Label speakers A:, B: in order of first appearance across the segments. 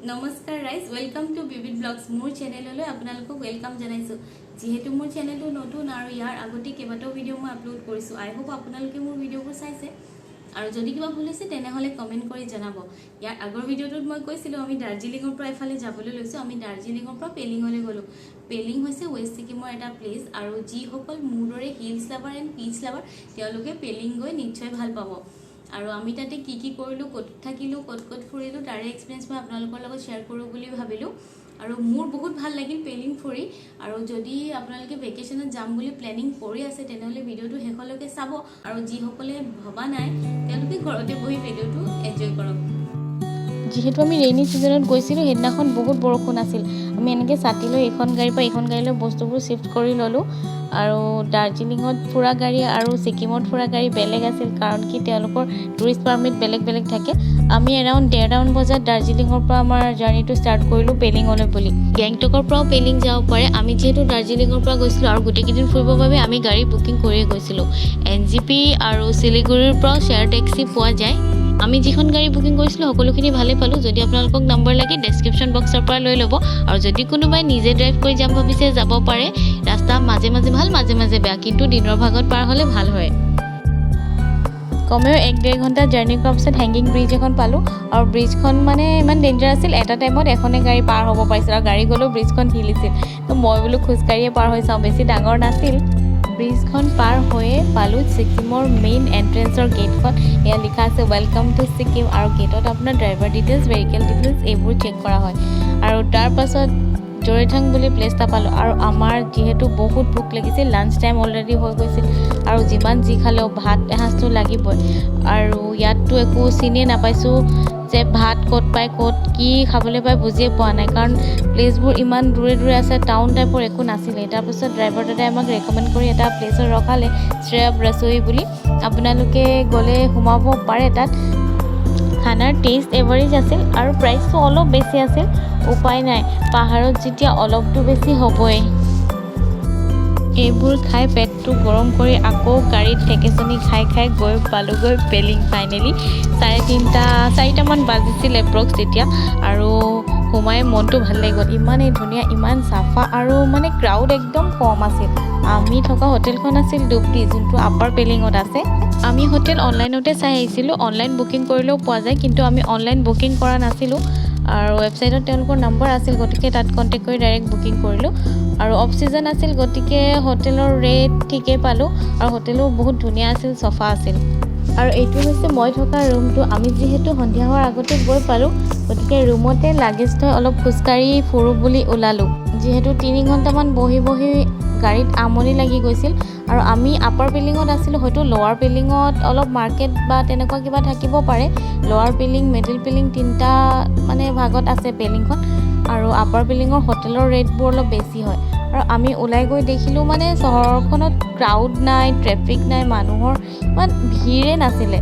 A: নমস্কাৰ ৰাইজ, welcome to বিবিধ ব্লগছ। মোৰ চেনেললৈ আপোনালোকক welcome জনাইছোঁ। যিহেতু মোৰ চেনেলটো নতুন আৰু ইয়াৰ আগতে কেইবাটাও ভিডিঅ' মই আপলোড কৰিছোঁ, আই হোপ আপোনালোকে মোৰ ভিডিঅ'বোৰ চাইছে আৰু যদি কিবা ভুল হৈছে, তেনেহ'লে কমেণ্ট কৰি জনাব। ইয়াৰ আগৰ ভিডিঅ'টোত মই কৈছিলোঁ, আমি দাৰ্জিলিঙৰ পৰা এফালে যাবলৈ লৈছোঁ। আমি দাৰ্জিলিঙৰ পৰা পেলিঙলৈ গ'লোঁ। পেলিং হৈছে ৱেষ্ট ছিকিমৰ এটা প্লেচ আৰু যিসকল মোৰ দৰে hills lover and peace lover, তেওঁলোকে পেলিং গৈ নিশ্চয় ভাল পাব। আৰু আমি তাতে কি কি কৰিলোঁ, ক'ত থাকিলোঁ, ক'ত ক'ত ফুৰিলোঁ, তাৰে এক্সপিৰিয়েঞ্চ মই আপোনালোকৰ লগত শ্বেয়াৰ কৰোঁ বুলি ভাবিলোঁ। আৰু মোৰ বহুত ভাল লাগিল পেলিং ফুৰি। আৰু যদি আপোনালোকে ভেকেশ্যনত যাম বুলি প্লেনিং কৰি আছে, তেনেহ'লে ভিডিঅ'টো শেষলৈকে চাব আৰু যিসকলে ভবা নাই, তেওঁলোকে ঘৰতে বহি ভিডিঅ'টো এনজয় কৰক।
B: যিহেতু আমি ৰেইনি ছিজনত গৈছিলোঁ, সেইদিনাখন বহুত বৰষুণ আছিল। আমি এনেকৈ ছাতি লৈ এইখন গাড়ীৰ পৰা এইখন গাড়ীলৈ বস্তুবোৰ শ্বিফ্ট কৰি ল'লোঁ। আৰু দাৰ্জিলিঙত ফুৰা গাড়ী আৰু ছিকিমত ফুৰা গাড়ী বেলেগ আছিল, কাৰণ কি তেওঁলোকৰ টুৰিষ্ট পাৰ্মিট বেলেগ বেলেগ থাকে। আমি এৰাউণ্ড 1:30মান বজাত দাৰ্জিলিঙৰ পৰা আমাৰ জাৰ্ণিটো ষ্টাৰ্ট কৰিলোঁ পেলিঙলৈ বুলি। গেংটকৰ পৰাও পেলিং যাব পাৰে। আমি যিহেতু দাৰ্জিলিঙৰ পৰা গৈছিলোঁ আৰু গোটেইকেইদিন ফুৰিবৰ বাবে আমি গাড়ী বুকিং কৰিয়ে গৈছিলোঁ। এনজেপি আৰু শিলিগুৰিৰ পৰাও শ্বেয়াৰ টেক্সি পোৱা যায়। আমি যিখন গাড়ী বুকিং কৰিছিলোঁ, সকলোখিনি ভালেই পালোঁ। যদি আপোনালোকক নম্বৰ লাগে, ডেছক্ৰিপশ্যন বক্সৰ পৰা লৈ ল'ব। আৰু যদি কোনোবাই নিজে ড্ৰাইভ কৰি যাম ভাবিছে, যাব পাৰে। ৰাস্তা মাজে মাজে ভাল, মাজে মাজে বেয়া, কিন্তু দিনৰ ভাগত পাৰ হ'লে ভাল হয়। কমেও 1-1.5 ঘণ্টা জাৰ্ণি কৰাৰ পিছত হেংগিং ব্ৰিজ এখন পালোঁ। আৰু ব্ৰিজখন মানে ইমান ডেঞ্জাৰ আছিল, এটা টাইমত এখনে গাড়ী পাৰ হ'ব পাৰিছিল আৰু গাড়ী গ'লেও ব্ৰিজখন হিলিছিল। তো মই বোলো খোজকাঢ়িয়ে পাৰ হৈ চাওঁ, বেছি ডাঙৰ নাছিল। ব্ৰিজখন পাৰ হৈয়ে পালোঁ ছিকিমৰ মেইন এণ্ট্ৰেঞ্চৰ গেটখন। এয়া লিখা আছে "welcome to Sikkim" আৰু গেটত আপোনাৰ ড্ৰাইভাৰ ডিটেইলছ, ভেহিকেল ডিটেইলছ এইবোৰ চেক কৰা হয়। আৰু তাৰ পাছত জৰিথাং বুলি প্লেচ এটা পালোঁ। আৰু আমাৰ যিহেতু বহুত ভোক লাগিছিল, লাঞ্চ টাইম অলৰেডি হৈ গৈছিল আৰু যিমান যি খালেও ভাত এসাঁজটো লাগিবই। আৰু ইয়াততো একো চিনিয়ে নাপাইছোঁ যে ভাত ক'ত পায়, ক'ত কি খাবলৈ পায়, বুজিয়ে পোৱা নাই, কাৰণ প্লেচবোৰ ইমান দূৰে দূৰে আছে, টাউন টাইপৰ একো নাছিলেই। তাৰপিছত ড্ৰাইভাৰ দাদাই আমাক ৰেকমেণ্ড কৰি এটা প্লেচত ৰখালে, শ্ৰেয়া ৰচোই বুলি। আপোনালোকে গ'লে সোমাব পাৰে। তাত খানাৰ টেষ্ট এভাৰেজ আছিল আৰু প্ৰাইচটো অলপ বেছি আছিল। উপায় নাই, পাহাৰত যেতিয়া অলপতো বেছি হ'বই। এইবোৰ খাই পেটটো গৰম কৰি আকৌ গাড়ীত থেকেচনি খাই খাই গৈ পালোগৈ পেলিং ফাইনেলি। 3:30, 4টামান বাজিছিল এপ্ৰক্স তেতিয়া। আৰু সোমাই মনটো ভাল লাগি গ'ল। ইমানেই ধুনীয়া, ইমান চাফা আৰু মানে ক্ৰাউড একদম কম আছিল। আমি থকা হোটেলখন আছিল ডুবটি, যোনটো আপাৰ পেলিঙত আছে। আমি হোটেল অনলাইনতে চাই আহিছিলোঁ। অনলাইন বুকিং কৰিলেও পোৱা যায়, কিন্তু আমি অনলাইন বুকিং কৰা নাছিলোঁ আৰু ৱেবছাইটত তেওঁলোকৰ নম্বৰ আছিল, গতিকে তাত কণ্টেক্ট কৰি ডাইৰেক্ট বুকিং কৰিলোঁ। আৰু অফ ছিজন আছিল, গতিকে হোটেলৰ ৰেট ঠিকেই পালোঁ আৰু হোটেলো বহুত ধুনীয়া আছিল, চফা আছিল। আৰু এইটো হৈছে মই থকা ৰুমটো। আমি যিহেতু সন্ধিয়া হোৱাৰ আগতে গৈ পালোঁ, গতিকে ৰুমতে লাগেজ থৈ অলপ খোজকাঢ়ি ফুৰোঁ বুলি ওলালোঁ। যিহেতু 3 ঘণ্টামান বহি বহি গাড়ীত আমনি লাগি গৈছিল আৰু আমি আপাৰ পেলিঙত আছিলোঁ, হয়তো লৱাৰ পেলিঙত অলপ মাৰ্কেট বা তেনেকুৱা কিবা থাকিব পাৰে। লৱাৰ পেলিং, মিডিল পেলিং, তিনিটা মানে ভাগত আছে পেলিংখন। আৰু আপাৰ পেলিঙৰ হোটেলৰ ৰেটবোৰ অলপ বেছি হয়। আৰু আমি ওলাই গৈ দেখিলোঁ, মানে চহৰখনত ক্ৰাউড নাই, ট্ৰেফিক নাই, মানুহৰ ইমান ভিৰে নাছিলে।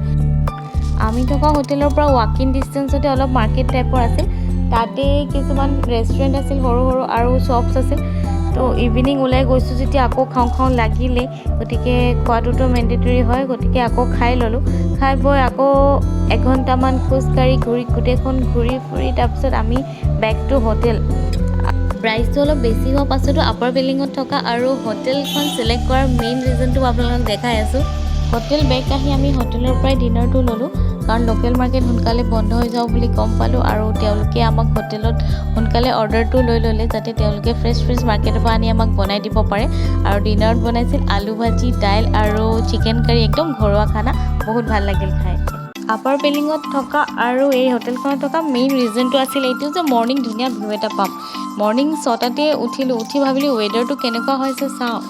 B: আমি থকা হোটেলৰ পৰা ৱাকিং ডিষ্টেঞ্চতে অলপ মাৰ্কেট টাইপৰ আছিল। তাতে কিছুমান ৰেষ্টুৰেণ্ট আছিল সৰু সৰু আৰু শ্বপছ আছিল। তো ইভিনিং ওলাই গৈছোঁ যেতিয়া আকৌ খাওঁ খাওঁ লাগিলেই, গতিকে খোৱাটোতো মেণ্ডেটৰী হয়। গতিকে আকৌ খাই ল'লোঁ। খাই বৈ আকৌ এঘণ্টামান খোজকাঢ়ি ঘূৰি, গোটেইখন ঘূৰি ফুৰি তাৰপিছত আমি বেক টু হোটেল। প্ৰাইচটো অলপ বেছি হোৱাৰ পাছতো আপাৰ পেলিঙত থকা আৰু হোটেলখন চিলেক্ট কৰাৰ মেইন ৰিজনটো আপোনালোকক দেখাই আছোঁ। হোটেল বেক আহি আমি হোটেলৰ পৰাই ডিনাৰটো ল'লোঁ, কাৰণ লোকেল মাৰ্কেট সোনকালে বন্ধ হৈ যাব বুলি গম পালোঁ। আৰু তেওঁলোকে আমাক হোটেলত সোনকালে অৰ্ডাৰটো লৈ ল'লে, যাতে তেওঁলোকে ফ্ৰেছ ফ্ৰেছ মাৰ্কেটৰ পৰা আনি আমাক বনাই দিব পাৰে। আৰু ডিনাৰত বনাইছিল আলু ভাজি, দাইল আৰু চিকেন কাৰী, একদম ঘৰুৱা খানা, বহুত ভাল লাগিল খাই। আপাৰ পেলিঙত থকা আৰু এই হোটেলখনত থকা মেইন ৰিজনটো আছিল এইটো যে মৰ্ণিং ধুনীয়া ভিউ এটা পাম। মৰ্ণিং 6টাতে উঠিলোঁ। উঠি ভাবিলোঁ ৱেডাৰটো কেনেকুৱা হৈছে চাওঁ।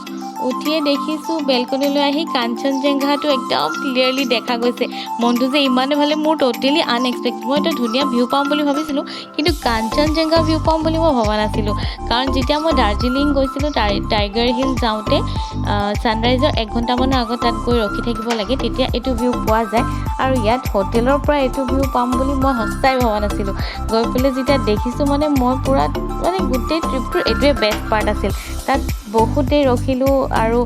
B: উঠিয়ে দেখিছোঁ বেলকনিলৈ আহি কাঞ্চনজংঘাটো একদম ক্লিয়াৰলি দেখা গৈছে। মনটো যে ইমানে ভালে, মোৰ ট'টেলি আনএক্সপেক্টেড। মই এটা ধুনীয়া ভিউ পাম বুলি ভাবিছিলোঁ, কিন্তু কাঞ্চনজংঘা ভিউ পাম বুলি মই ভবা নাছিলোঁ। কাৰণ যেতিয়া মই দাৰ্জিলিং গৈছিলোঁ, টাইগাৰ হিল যাওঁতে ছানৰাইজৰ এক ঘণ্টামানৰ আগত তাত গৈ ৰখি থাকিব লাগে, তেতিয়া এইটো ভিউ পোৱা যায়। আৰু ইয়াত হোটেলৰ পৰা এইটো ভিউ পাম বুলি মই সঁচাই ভবা নাছিলোঁ। গৈ পেলাই যেতিয়া দেখিছোঁ, মানে মই পূৰা মানে গোটেই ট্ৰিপটোৰ এইটোৱে বেষ্ট পাৰ্ট আছিল। তাত বহুত দেৰি ৰখিলোঁ আৰু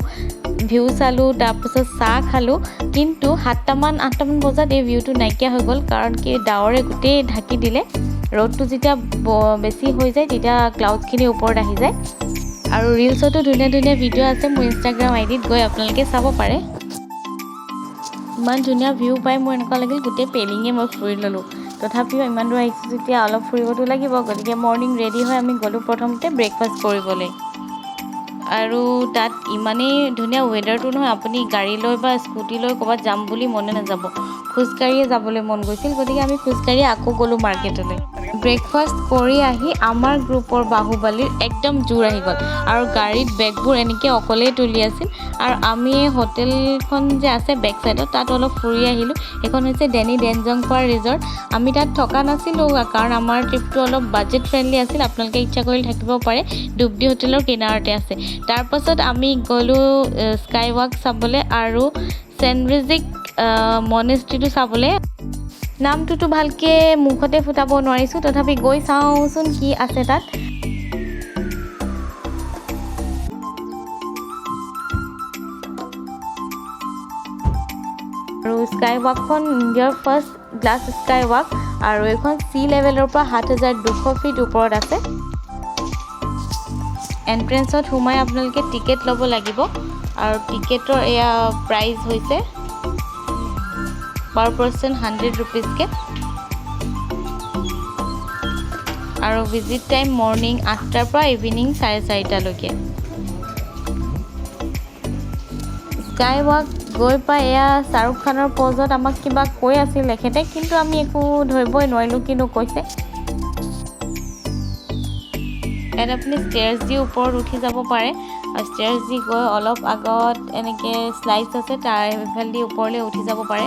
B: ভিউ চালোঁ, তাৰপাছত চাহ খালোঁ। কিন্তু 7টামান 8টামান বজাত এই ভিউটো নাইকিয়া হৈ গ'ল, কাৰণ কি ডাৱৰে গোটেই ঢাকি দিলে। ৰ'দটো যেতিয়া বেছি হৈ যায়, তেতিয়া ক্লাউডছখিনি ওপৰত আহি যায়। আৰু ৰিলচতো ধুনীয়া ধুনীয়া ভিডিঅ' আছে, মোৰ ইনষ্টাগ্ৰাম আইডিত গৈ আপোনালোকে চাব পাৰে। ইমান ধুনীয়া ভিউ পাই মোৰ এনেকুৱা লাগিল গোটেই পেলিঙে মই ফুৰি ল'লোঁ। তথাপিও ইমান দূৰ আহিছোঁ যেতিয়া অলপ ফুৰিবতো লাগিব, গতিকে মৰ্ণিং ৰেডি হৈ আমি গ'লোঁ প্ৰথমতে ব্ৰেকফাষ্ট কৰিবলৈ। আৰু তাত ইমানেই ধুনীয়া ৱেডাৰটো নহয়, আপুনি গাড়ী লৈ বা স্কুটি লৈ ক'ৰবাত যাম বুলি মনে নাযাব, খোজকাঢ়িয়ে যাবলৈ মন গৈছিল। গতিকে আমি খোজকাঢ়ি আকৌ গ'লোঁ মাৰ্কেটলৈ। ব্ৰেকফাষ্ট কৰি আহি আমাৰ গ্ৰুপৰ বাহুবালিৰ একদম জোৰ আহি গ'ল আৰু গাড়ীত বেগবোৰ এনেকৈ অকলেই তুলি আছিল। আৰু আমি এই হোটেলখন যে আছে বেক চাইডত, তাত অলপ ফুৰি আহিলোঁ। সেইখন হৈছে ডেনি ডেনজংপাৰ ৰিজৰ্ট। আমি তাত থকা নাছিলোঁ, কাৰণ আমাৰ ট্ৰিপটো অলপ বাজেট ফ্ৰেণ্ডলি আছিল। আপোনালোকে ইচ্ছা কৰিলে থাকিব পাৰে, ডুবডি হোটেলৰ কিনাৰতে আছে। তাৰপাছত আমি গ'লোঁ স্কাই ৱাক চাবলৈ আৰু চেনৰিজিক মনেষ্ট্ৰিটো চাবলৈ। নামটোতো ভালকৈ মুখতে ফুটাব নোৱাৰিছোঁ, তথাপি গৈ চাওঁচোন কি আছে তাত। আৰু স্কাই ৱাকখন ইণ্ডিয়াৰ ফাৰ্ষ্ট গ্লাছ স্কাই ৱাক আৰু এইখন চি লেভেলৰ পৰা 7200 ফিট ওপৰত আছে। এণ্ট্ৰেঞ্চত সোমাই আপোনালোকে টিকেট ল'ব লাগিব আৰু টিকেটৰ এয়া প্ৰাইচ হৈছে পাৰ পাৰ্চন 100 ৰুপিজকৈ। আৰু ভিজিট টাইম মৰ্ণিং 8টাৰ পৰা ইভিনিং 4:30টালৈকে। স্কাই ৱাক গৈ পাই এয়া শ্বাহৰুখ খানৰ প'জত আমাক কিবা কৈ আছিল এখেতে, কিন্তু আমি একো ধৰিবই নোৱাৰিলোঁ কিনো কৈছে। ইয়াত আপুনি ষ্টেয়াৰ্ছ দি ওপৰত উঠি যাব পাৰে আৰু ষ্টেয়াৰ্ছ দি গৈ অলপ আগত এনেকৈ শ্লাইডছ আছে, তাৰ সেইফালেদি ওপৰলৈ উঠি যাব পাৰে।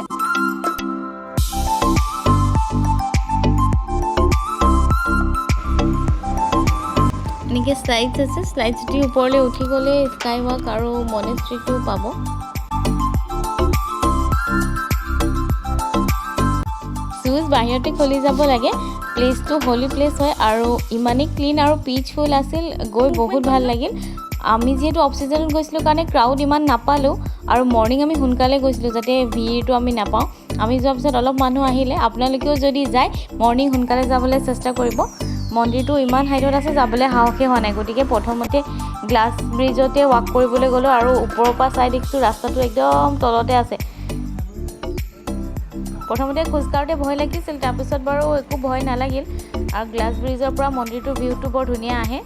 B: এনেকৈ শ্লাইডছ আছে, শ্লাইডছ দি ওপৰলৈ উঠি গ'লে স্কাই ৱাক আৰু মনেষ্ট্ৰিটো পাব। শ্বুজ বাহিৰতে খুলি যাব লাগে। প্লেচটো হলি প্লেচ হয় আৰু ইমানেই ক্লিন আৰু পিচফুল আছিল, গৈ বহুত ভাল লাগিল। আমি যিহেতু অফ ছিজনত গৈছিলোঁ কাৰণে ক্ৰাউড ইমান নাপালোঁ আৰু মৰ্ণিং আমি সোনকালে গৈছিলোঁ যাতে ভিৰটো আমি নাপাওঁ। আমি যোৱাৰ পিছত অলপ মানুহ আহিলে। আপোনালোকেও যদি যায়, মৰ্ণিং সোনকালে যাবলৈ চেষ্টা কৰিব। মন্দিৰটো ইমান হাইটত আছে, যাবলৈ সাহসেই হোৱা নাই, গতিকে প্ৰথমতে গ্লাছ ব্ৰিজতে ৱাক কৰিবলৈ গ'লোঁ আৰু ওপৰৰ পৰা চাই দেখিছোঁ ৰাস্তাটো একদম তলতে আছে। প্ৰথমতে খোজকাঢ়োতে ভয় লাগিছিল, তাৰপিছত বাৰু একো ভয় নালাগিল। আৰু গ্লাছ ব্ৰিজৰ পৰা মন্দিৰটোৰ ভিউটো বৰ ধুনীয়া আহে।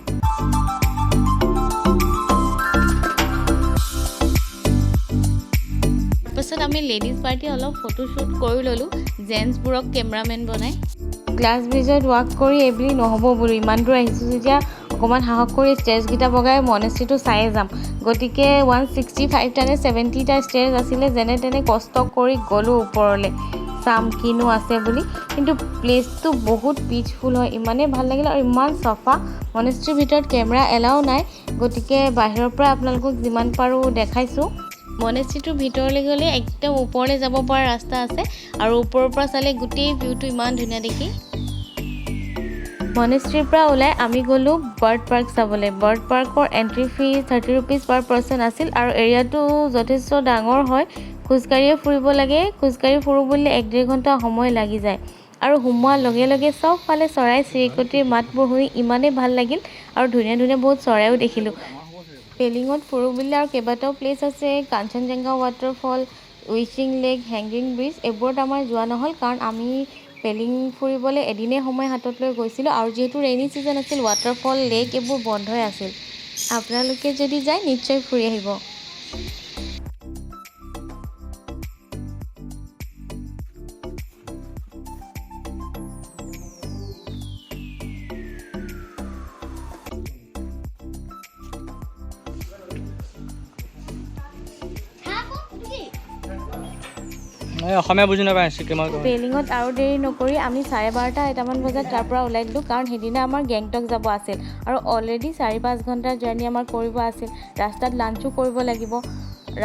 B: তাৰপাছত আমি লেডিজ পাৰ্টি অলপ ফটোশ্বুট কৰি ল'লোঁ, জেণ্টছবোৰক কেমেৰামেন বনাই। গ্লাছ ব্ৰিজত ৱাক কৰি এইবুলি নহ'ব বোলো, ইমান দূৰ আহিছোঁ যেতিয়া অকণমান সাহস কৰি ষ্টেৰ্ছকেইটা বগাই মনেষ্ট্ৰিটো চায়ে যাম। গতিকে 165টা নে 70টা ষ্টেৰ্ছ আছিলে, যেনে তেনে কষ্ট কৰি গ'লোঁ ওপৰলৈ চাম কিনো আছে বুলি। কিন্তু প্লেচটো বহুত পিচফুল হয়, ইমানেই ভাল লাগিল আৰু ইমান চফা। মনেষ্ট্ৰিৰ ভিতৰত কেমেৰা এলাও নাই, গতিকে বাহিৰৰ পৰা আপোনালোকক যিমান পাৰোঁ দেখাইছোঁ। মনেষ্ট্ৰিটোৰ ভিতৰলৈ গ'লে একদম ওপৰলৈ যাব পৰা ৰাস্তা আছে আৰু ওপৰৰ পৰা চালে গোটেই ভিউটো ইমান ধুনীয়া দেখি। মনেষ্ট্ৰিৰ পৰা ওলাই আমি গ'লোঁ বাৰ্ড পাৰ্ক চাবলৈ। বাৰ্ড পাৰ্কৰ entry fee 30 rupees per person আছিল আৰু এৰিয়াটো যথেষ্ট ডাঙৰ হয়। খোজকাঢ়িয়ে ফুৰিব লাগে। খোজকাঢ়ি ফুৰোঁ বুলিলে 1-1.5 ঘণ্টা সময় লাগি যায়। আৰু সোমোৱাৰ লগে লগে চবফালে চৰাই চিৰিকটিৰ মাতবোৰ শুনি ইমানেই ভাল লাগিল আৰু ধুনীয়া ধুনীয়া বহুত চৰাইও দেখিলোঁ। পেলিঙত ফুৰোঁ বুলিলে আৰু কেইবাটাও প্লেচ আছে, কাঞ্চনজংঘা ৱাটাৰফল, ৱিছিং লেক, হেংগিং ব্ৰিজ, এইবোৰত আমাৰ যোৱা নহ'ল, কাৰণ আমি পেলিং ফুৰিবলৈ এদিনেই সময় হাতত লৈ গৈছিলোঁ আৰু যিহেতু ৰেইনি ছিজন আছিল, ৱাটাৰফল, লেক এইবোৰ বন্ধই আছিল। আপোনালোকে যদি যায়, নিশ্চয় ফুৰি আহিব।
C: এই অসমীয়া বুজি নাপায় ছিকিমৰ।
B: পেলিঙত আৰু দেৰি নকৰি আমি 12:30 1টামান বজাত তাৰ পৰা ওলাই দিলোঁ, কাৰণ সেইদিনা আমাৰ গেংটক যাব আছিল আৰু অলৰেডি 4-5 ঘণ্টাৰ জাৰ্ণি আমাৰ কৰিব আছিল। ৰাস্তাত লাঞ্চো কৰিব লাগিব।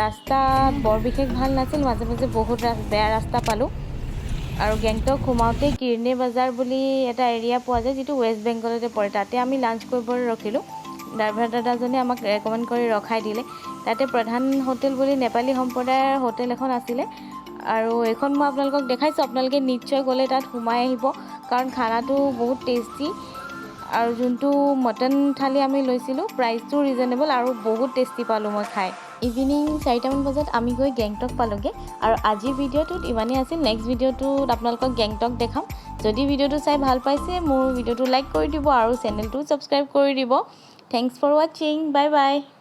B: ৰাস্তা বৰ বিশেষ ভাল নাছিল, মাজে মাজে বহুত বেয়া ৰাস্তা পালোঁ। আৰু গেংটক সোমাওঁতে কিৰ্ণে বজাৰ বুলি এটা এৰিয়া পোৱা যায়, যিটো ৱেষ্ট বেংগলতে পৰে। তাতে আমি লাঞ্চ কৰিবলৈ ৰখিলোঁ। ড্ৰাইভাৰ দাদাজনে আমাক ৰেকমেণ্ড কৰি ৰখাই দিলে। তাতে প্ৰধান হোটেল বুলি নেপালী সম্প্ৰদায়ৰ হোটেল এখন আছিলে আৰু এইখন মই আপোনালোকক দেখাইছোঁ। আপোনালোকে নিশ্চয় গ'লে তাত সোমাই আহিব, কাৰণ খানাটো বহুত টেষ্টি আৰু যোনটো মটন থালি আমি লৈছিলোঁ, প্ৰাইচটো ৰিজনেবল আৰু বহুত টেষ্টি পালোঁ মই খাই। ইভিনিং 4টামান বজাত আমি গৈ গেংটক পালোঁগৈ আৰু আজিৰ ভিডিঅ'টোত ইমানেই আছিল। নেক্সট ভিডিঅ'টোত আপোনালোকক গেংটক দেখাম। যদি ভিডিঅ'টো চাই ভাল পাইছে, মোৰ ভিডিঅ'টো লাইক কৰি দিব আৰু চেনেলটো ছাবস্ক্ৰাইব কৰি দিব। Thanks for watching, bye bye.